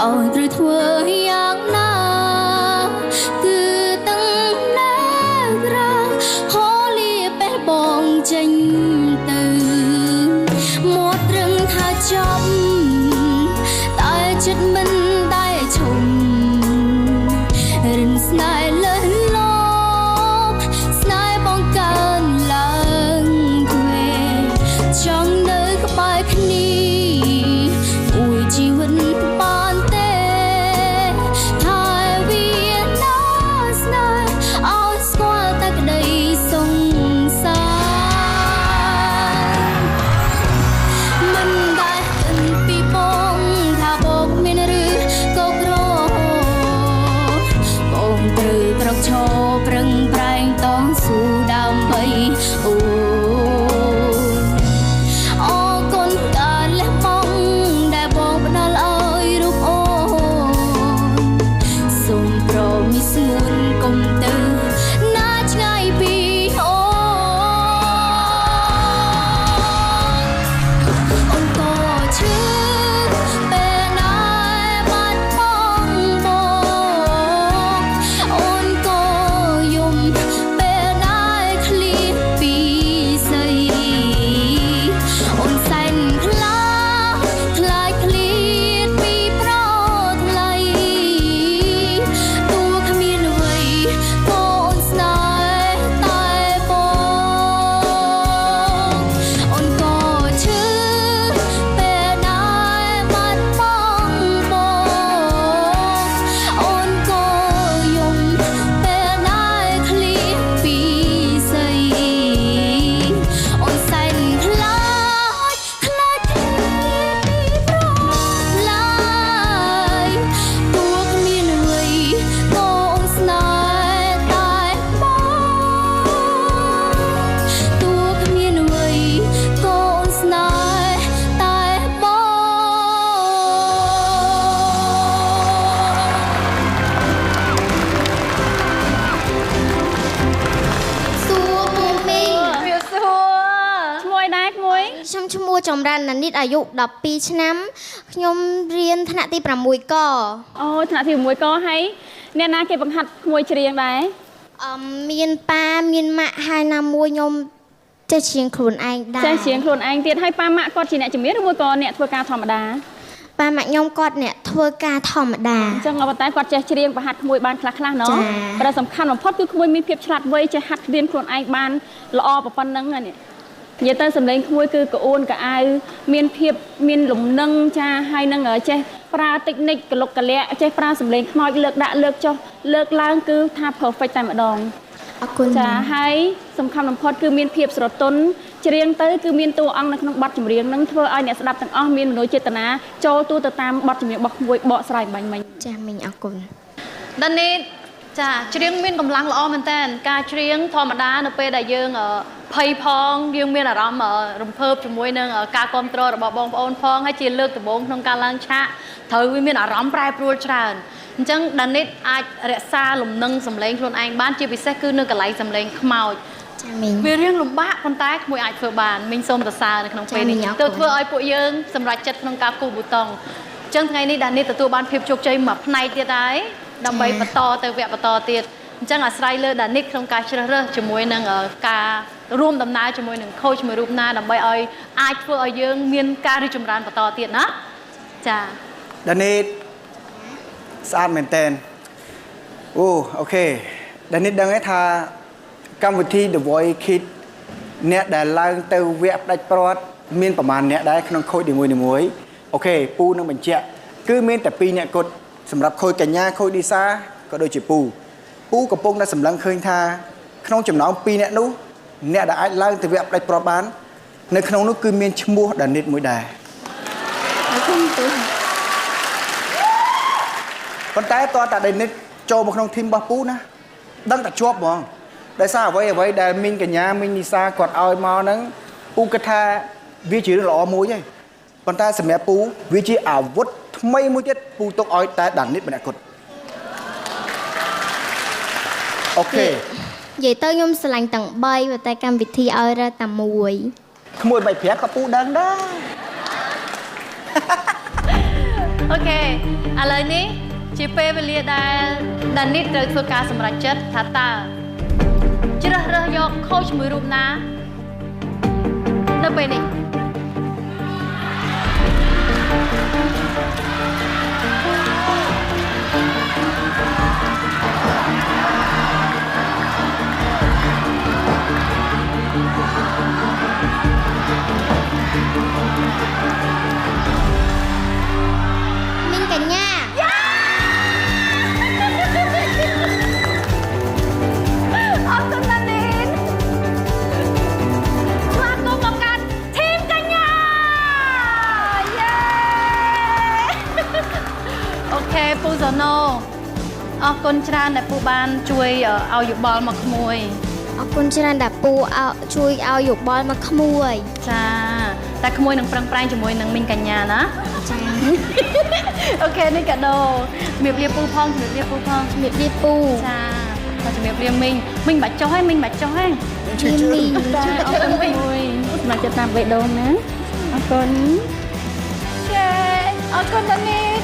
ឲ្យត្រូវធ្វើយ៉ាងណាគឺទាំងណាក្រាហូលីពេលបងចេញទៅមាត់ត្រឹងថាចប់តែចិត្តមិនដែលឈុំរិនស្នេហ៍លើលបស្នេហ៍បងកើនឡើងទ្វេចង់នៅក្បែរគ្នាមួយជីវិតបានទេថែវាណាស្នេហ៍ឲ្យស្គាល់តែក្តីសង្សារមិនដែលគិតពីបងថាបងមានឬក៏ក្របងត្រូវក្រោកឈរប្រឹងប្រែងតស៊ូដើម្បីអូអរគុណការលះបង់ដែលបងផ្ដល់ឲ្យរូបអូនសូមប្រមីស្ងួនកុំទៅណាឆ្ងាយពីអូន អូនក៏ឈឺពេលណាបាត់បង់បងអូនក៏យំពេលណាឃ្លាតពីសីអូនសែនខ្លាខ្លាចឃ្លាតពីប្រថ្លៃតួគ្មានអ្វីក៏អូនស្នេហ៍តែបងអូនក៏ឈឺពេលណាបាត់បង់បងអូនក៏យំពេលណាឃ្លាតពីសីអូនសែនខ្លាចខ្លាចឃ្លាតពីប្រថ្លៃតួគ្មានអ្វីក៏អូនស្នេហ៍តែបងតួគ្មានអ្វីក៏អូនស្នេហ៍តែបង សួរពូមីង វាសួរ ឈ្មោះអីដែរក្មួយ ខ្ញុំឈ្មោះចម្រើនណានីតអាយុ12ឆ្នាំខ្ញុំរៀនថ្នាក់ទី6ក អូថ្នាក់ទី6កហើយអ្នកណាគេបង្ហាត់ក្មួយច្រៀងដែរ អមមានប៉ាមានម៉ាក់ហើយណាមួយខ្ញុំចេះច្រៀងខ្លួនឯងដែរ ចេះច្រៀងខ្លួនឯងទៀតហើយប៉ាម៉ាក់គាត់ជាអ្នកជំនាញឬមួយក៏អ្នកធ្វើការធម្មតា ប៉ាម៉ាក់ខ្ញុំគាត់អ្នកធ្វើការធម្មតា អញ្ចឹងប៉ុន្តែគាត់ចេះច្រៀងបង្ហាត់ក្មួយបានខ្លះខ្លះណោះ ចា តែសំខាន់បំផុតគឺក្មួយមានភាពឆ្លាតវៃចេះហាត់រៀនខ្លួនឯងបានល្អប៉ុណ្ណឹងណានេះនិយាយទៅសម្លេងក្មួយគឺក្អួនកៅអៅមានភាពមានលំនឹងចាហើយនឹងចេះប្រើតិចនិចកលុកកលៈចេះប្រើសម្លេងខ្មោចលើកដាក់លើកចុះលើកឡើងគឺថា perfect តែម្ដង អរគុណ ចាហើយសំខាន់បំផុតគឺមានភាពស្រទន់ច្រៀងទៅគឺមានតួអង្គនៅក្នុងបទចម្រៀងនឹងធ្វើឲ្យអ្នកស្ដាប់ទាំងអស់មានមនោចេតនាចូលទូទៅតាមបទចម្រៀងរបស់ក្មួយបកស្រាយបាញ់មិញ ចាមីងអរគុណ ដានីចាច្រៀងមានកម្លាំងល្អមែនតើការច្រៀងធម្មតានៅពេលដែលយើងភ័យផងយើងមានអារម្មណ៍រំភើបជាមួយនឹងការគ្រប់គ្រងរបស់បងប្អូនផងហើយជាលើកដំបូងក្នុងការឡើងឆាកត្រូវវាមានអារម្មណ៍ប្រែប្រួលច្រើនអញ្ចឹងដានីអាចរក្សាលំនឹងសម្លេងខ្លួនឯងបានជាពិសេសគឺនៅកន្លែងសម្លេងខ្មោច ចាមីង វារៀងលំបាកប៉ុន្តែក្មួយអាចធ្វើបានមីងសូមសរសើរនៅក្នុងពេលនេះ ចាមីងអរគុណ ទៅធ្វើឲ្យពួកយើងសម្រេចចិត្តក្នុងការគូសប៊ូតុងអញ្ចឹងថ្ងៃនេះដានីទទួលបានភាពជោគជ័យមួយផ្នែកទៀតហើយដើម្បីបន្តទៅវគ្គបន្តទៀតអញ្ចឹងអាស្រ័យលើដានីក្នុងការជ្រើសរើសជាមួយនឹងការរួមដំណើរជាមួយនឹងខូចមួយរូបណាដើម្បីឲ្យអាចធ្វើឲ្យយើងមានការរីកចម្រើនបន្តទៀតណាចា ដានីតស្អាតមែនតើអូអូខេដានីតដឹងទេថាកម្មវិធី The Voice Kids អ្នកដែលឡើងទៅវគ្គផ្ដាច់ព្រាត់មានប្រមាណអ្នកដែរក្នុងខូចនីមួយៗអូខេពូនឹងបញ្ជាក់គឺមានតែ2អ្នកគត់សម្រាប់ខូចកញ្ញាខូចឌីសាក៏ដូចជាពូពូកំពុងតែសម្លឹងឃើញថាក្នុងចំណោម2អ្នកនោះអ្នកដែលអាចឡើងទៅវគ្គផ្ដាច់ព្រាត់បាននៅក្នុងនោះគឺមានឈ្មោះដានីតមួយដែរ អរគុណទូ ប៉ុន្តែតើតាដេនិតចូលមកក្នុងធីមរបស់ពូណាដឹងតែជាប់ហ្មងដោយសារអ្វីអ្វីដែលមីងកញ្ញាមីងនីសាគាត់ឲ្យមកហ្នឹងពូគិតថាវាជារឿងល្អមួយហើយប៉ុន្តែសម្រាប់ពូវាជាអាវុធថ្មីមួយទៀតពូទុកឲ្យតែដានិតម្នាក់គត់អូខេ និយាយទៅខ្ញុំស្រឡាញ់ទាំង3ប៉ុន្តែកម្មវិធីឲ្យរើតែមួយ ក្មួយមិនប្រាប់ក៏ពូដឹងដែរ Okay ឥឡូវនេះជាពេលវេលាដែលដានីតត្រូវធ្វើការសម្រេចចិត្តថាតើជ្រើសរើសយក coach មួយរូបណានៅពេលនេះ មីងកញ្ញា អរគុណដានីតស្វាគមន៍មកកាន់ team កញ្ញាយេ Okay ពូសូណូអរគុណច្រើនដែលពូបានជួយឲ្យយោបល់មកក្មួយ អរគុណច្រើនដែលពូឲ្យជួយឲ្យយោបល់មកក្មួយ ចាតែក្មួយនឹងប្រឹងប្រែងជាមួយនឹងមីងកញ្ញាណា ចា Okay នេះកាដូជំរាបលាពូផងជំរាបលាពូផង ជំរាបលាពូ ចាមកជំរាបលាមីងមីងបាច់ចុះហើយមីងបាច់ចុះហើយ ឈឺជើង មីង ចាអរគុណក្មួយសម្រាប់ចិត្តតាមបេះដូងណាអរគុណ ចេអរគុណដានីត